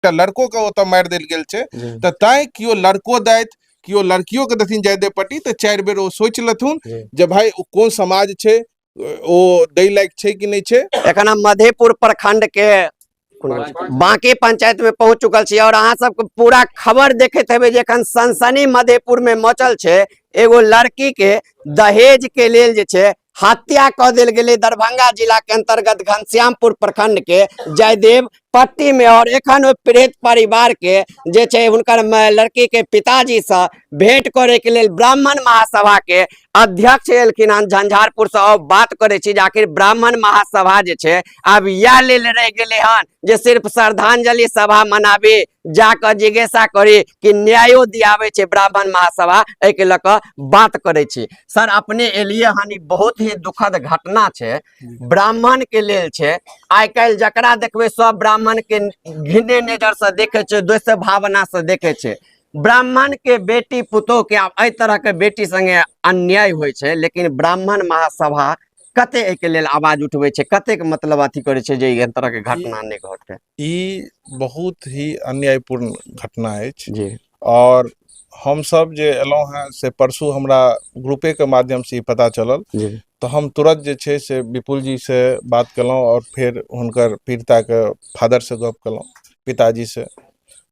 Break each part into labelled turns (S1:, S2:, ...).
S1: एकटा लड़को के ओतऽ मारि देल गेल छै।
S2: जी।
S1: तऽ तैं केओ लड़को दैत, केओ लड़कियो के देथिन जयदेव पट्टी, तऽ 4 बेर ओ सोचि लेथुन
S2: जी।
S1: जे भाई ओ कोन समाज छै, ओ दै लायक छै कि नहि छै।
S2: एखन हम मधेपुर प्रखंड के बांकी पंचायत में पहुंच चुकल छी और अहाँ सबके पूरा खबर देखैत हेबै जे एखन सनसनी मधेपुर में मचल छै। एगो लड़की के दहेज के लेल जे छै हत्या कऽ देल गेलै दरभंगा जिला के अंतर्गत घनश्यामपुर प्रखंड के जयदेव पट्टी में। और एखन ओहि पीड़ित परिवार के जे छै हुनकर लड़की के पिताजी से भेंट करे के लेल ब्राह्मण महासभा के अध्यक्ष एलखिन हन झंझारपुर से। और बात करे छी जे आखिर ब्राह्मण महासभा जे छै आब इएह लेल रहि गेलै हन जे सिर्फ श्रद्धांजलि सभा मनाबी, जाकऽ जिज्ञासा करी कि न्यायो दियाबै छै ब्राह्मण महासभा, एहिके लऽ कऽ बात करै छी। सर अपने एलियै हन, ई बहुत ही दुखद घटना छै ब्राह्मण के लेल छै। आइ काल्हि जकरा देखबै सब ब्राह्मण के घिने नजर से देखै छै, दोसर भावना से देखै छै। ब्राह्मण के बेटी पुतोह के आब एहि तरह के बेटी संगे अन्याय होइ छै, लेकिन ब्राह्मण महासभा कते एहिके लेल आवाज उठबै छै, कतेक मतलब अथी करै छै जे एहन तरह के घटना नहि घटतै?
S1: ई बहुत ही अन्यायपूर्ण घटना अछि।
S2: जी।
S1: और हमसब जे एलहुँ हेँ से परसू हमरा ग्रुपे के माध्यम से ई पता चलल।
S2: जी।
S1: तऽ हम तुरंत जे छै से विपुल जी से बात केलहुँ और फेर हुनकर पीड़िता के फादर से गप केलहुँ, पिताजी से।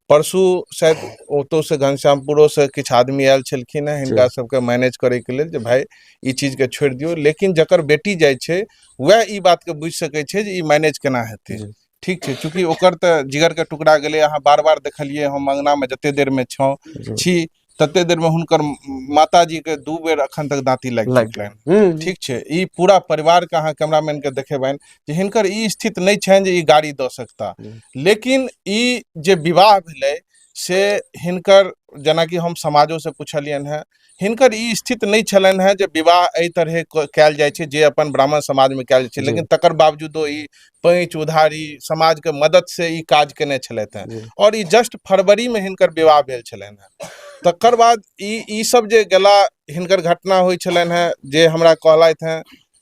S1: परसू शायद ओतौ से घनश्यामपुरो से किछु आदमी आयल छलखिन हेँ हिनका सबके मैनेज करैके लेल जे भाय ई चीजके छोड़ि दियौ, लेकिन जकर बेटी जाइ छै वएह ई बातके बुझि सकै छै जे ई मैनेज केना हेतै।
S2: जी।
S1: ठीक छै, चूँकि ओकर तऽ जिगरके टुकड़ा गेलै। अहाँ बार बार देखलियै हम अङ्गनामे जते देरमे छौं
S2: जी।
S1: छी तते देरमे हुनकर माताजीके 2 बेर अखन तक दाँती लागि
S2: लागि
S1: चुकलनि। ठीक छै, ई पूरा परिवारके अहाँ कैमरामैनके देखेबनि जे हिनकर ई स्थिति नहि छनि जे ई गाड़ी दऽ सकता, लेकिन ई जे विवाह भेलै से हिनकर, जेनाकि हम समाजोसँ पुछलियनि हेँ, हिनकर ई स्थिति नहि छलनि हेँ जे विवाह एहि तरहे कयल जाइ छै जे अपन ब्राह्मण समाजमे कयल जाइ छै, लेकिन तकर बावजूदो ई पैंच उधारी समाजके मददसँ ई काज केने छलथि हेँ।
S2: जी।
S1: और ई जस्ट फरवरीमे हिनकर विवाह भेल छलनि हेँ। तकर बाद ई सब जे गेला हिनकर घटना होइ छलनि हेँ, जे हमरा कहलथि हेँ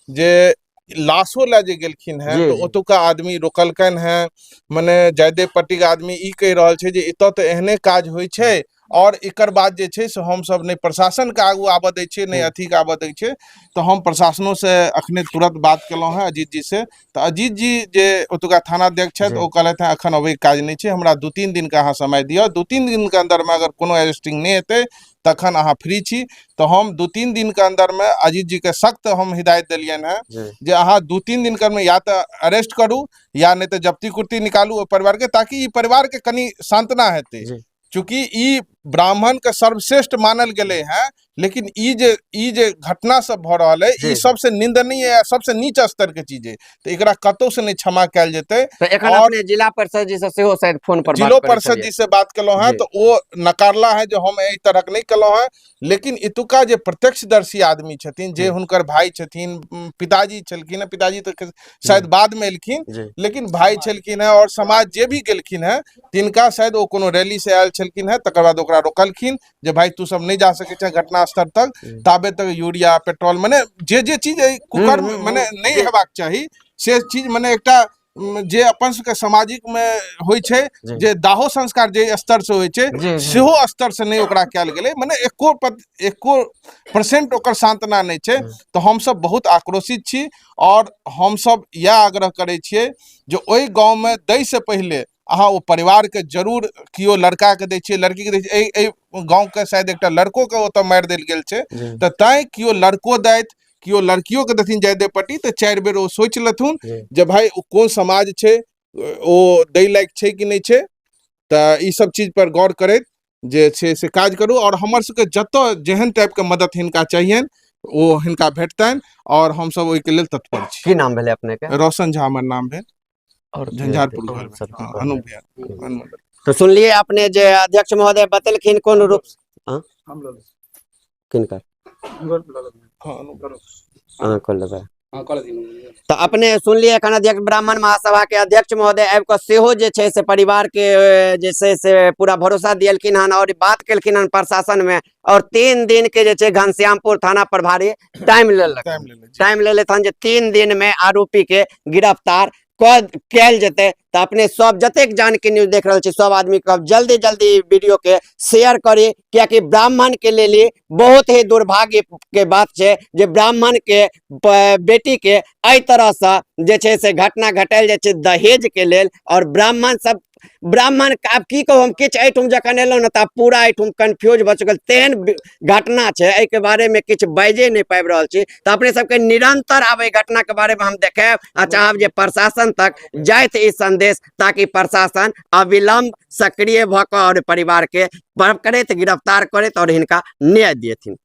S1: जे लाशो लए जे गेलखिन हेँ
S2: जी,
S1: तऽ
S2: जी।
S1: ओतुका आदमी रोकलकनि हेँ। मने जयदेव पट्टीके आदमी ई कहि रहल छै जे एतऽ तऽ एहने काज होइ छै और एकर बाद जे छै से हमसब नहि प्रशासनके आगू आबऽ दै छियै, नहि अथीके आबऽ दै छियै। तऽ हम प्रशासनोसँ अखने तुरंत बात केलहुँ हेँ अजीत जी से, तऽ अजीत जी जे ओतुका थानाध्यक्ष छथि
S2: जी।
S1: ओ कहलथि हेँ अखन अबैके काज नहि छै, हमरा 2-3 दिनके अहाँ समय दिअ, 2-3 दिनके अन्दरमे अगर कोनो अरेस्टिंग नहि हेतै तखन अहाँ फ्री छी। तऽ हम 2-3 दिनके अन्दरमे अजीत जीके सख्त हम हिदायत देलियनि हेँ
S2: जी।
S1: जे अहाँ 2-3 दिनके अन्दरमे या तऽ अरेस्ट करू या नहि तऽ जब्ती कुर्ती निकालू ओहि परिवारके, ताकि ई परिवारके कनि सांत्वना हेतै।
S2: जी।
S1: चूँकि ई ब्राह्मणके सर्वश्रेष्ठ मानल गेलै हेँ, लेकिन ई जे घटना सब भऽ रहल अइ ई
S2: जी।
S1: सबसँ निंदनीय आ सबसँ नीच स्तरके चीज अइ, तऽ एकरा कतहुसँ नहि क्षमा कयल जेतै।
S2: तऽ एखन
S1: और
S2: अपने जिला परिषद जी से सेहो शायद फोन पर बात
S1: जिलो
S2: करै
S1: परिषद
S2: छलियै।
S1: जी से बात केलहुँ हेँ
S2: जी।
S1: तऽ ओ नकारला है जे हम एहि तरहक नहि केलहुँ हेँ, लेकिन एतुका जे प्रत्यक्षदर्शी आदमी छथिन, जे
S2: जी।
S1: हुनकर भाय छथिन, पिताजी छलखिन हेँ, पिताजी तऽ शायद बाद मे एलखिन,
S2: जी।
S1: लेकिन भाय छलखिन हेँ और समाज जे भी गेलखिन हेँ तिनका शायद ओ कोनो रैली से आयल छलखिन हेँ, तकर बाद ओकरा रोकलखिन जे भाय तू सब नहि जा सकै छह घटना स्थल तक,
S2: जी।
S1: ताबे तक यूरिया पेट्रोल मने जे जे चीज एहि कुकर्म मने नहि
S2: जी।
S1: हेबाक चाही से चीज, मने एकटा जे अपन सबके सामाजिक मे होइ छै
S2: जी।
S1: जे दाहो संस्कार जे स्तर से होइ छै
S2: जी, जी।
S1: सेहो स्तर से नहि ओकरा कयल गेलै, मने एको परसेंट ओकर सांत्वना नहि छै। तऽ हमसब बहुत आक्रोशित छी और हमसब इएह आग्रह करै छियै जे ओहि गाँवमे दै से पहिले अहाँ ओ परिवारके जरूर, केओ लड़काके दै छियै, लड़कीके दै छियै, एहि गाँवके शायद एकटा लड़कोके ओतऽ मारि देल गेल छै,
S2: जी।
S1: तऽ तैं केओ लड़को दैत, केओ लड़कियो के देथिन जयदेव पट्टी, तऽ 4 बेर ओ सोचि लेथुन
S2: जी।
S1: जे भाय ओ कोन समाज छै, ओ दै लायक छै कि नहि छै। तऽ ई सब चीज पर गौर करैत जे छै से काज करू और हमर सबके जतऽ जेहन टाइपके मदद हिनका चाहियनि ओ हिनका भेटतनि और हमसब ओहिके लेल तत्पर छी।
S2: की नाम भेलै अपनेके?
S1: रोशन झा हमर नाम भेल।
S2: और
S1: झंझारपुर घर
S2: सर,
S1: भेल। हँ, अनूप भैया, अनूप।
S2: तऽ सुनलियै अपने जे अध्यक्ष महोदय बतेलखिन कोन रूप
S3: हम लऽ लेबै।
S2: किनकर?
S1: हँ, अनूप।
S2: अहाँ कऽ लेबै।
S3: हँ, कऽ लेथिन।
S2: तऽ अपने सुनलियै एखन अध्यक्ष ब्राह्मण महासभा के अध्यक्ष महोदय आबि कऽ सेहो जे छै से परिवार के जे छै से पूरा भरोसा दियलखिन हन और बात केलखिन हन प्रशासन में, और 3 दिन के जे छै घनश्यामपुर थाना प्रभारी टाइम लेलक,
S1: टाइम लेले,
S2: टाइम लेलथि हन जे 3 दिन में आरोपी के गिरफ्तार कऽ कयल जेतै। तऽ अपने सब जतेक जानकी न्यूज देख रहल छी सब आदमी के जल्दी जल्दी ई वीडियो के शेयर करी, कियाकि ब्राह्मण के लेल ई बहुत ही दुर्भाग्य के बात छै जे ब्राह्मण के बेटी के एहि तरहसँ जे छै से घटना घटायल जाइ छै दहेज के लेल। और ब्राह्मण सब, ब्राह्मण आब की कहू हम, किछु एहिठाम जखन एलहुँ ने तऽ आब पूरा एहिठाम कन्फ्यूज भऽ चुकल, तेहन घटना छै एहिके बारेमे किछु बाजिए नहि पाबि रहल छी। तऽ अपने सबके निरंतर आब एहि घटनाके बारेमे हम देखायब आ चाहब जे प्रशासन तक जाइत ई संदेश, ताकि प्रशासन अविलंब सक्रिय भऽ कऽ आओर परिवारके पकड़ैत, गिरफ्तार करैत और हिनका न्याय दिएथिन।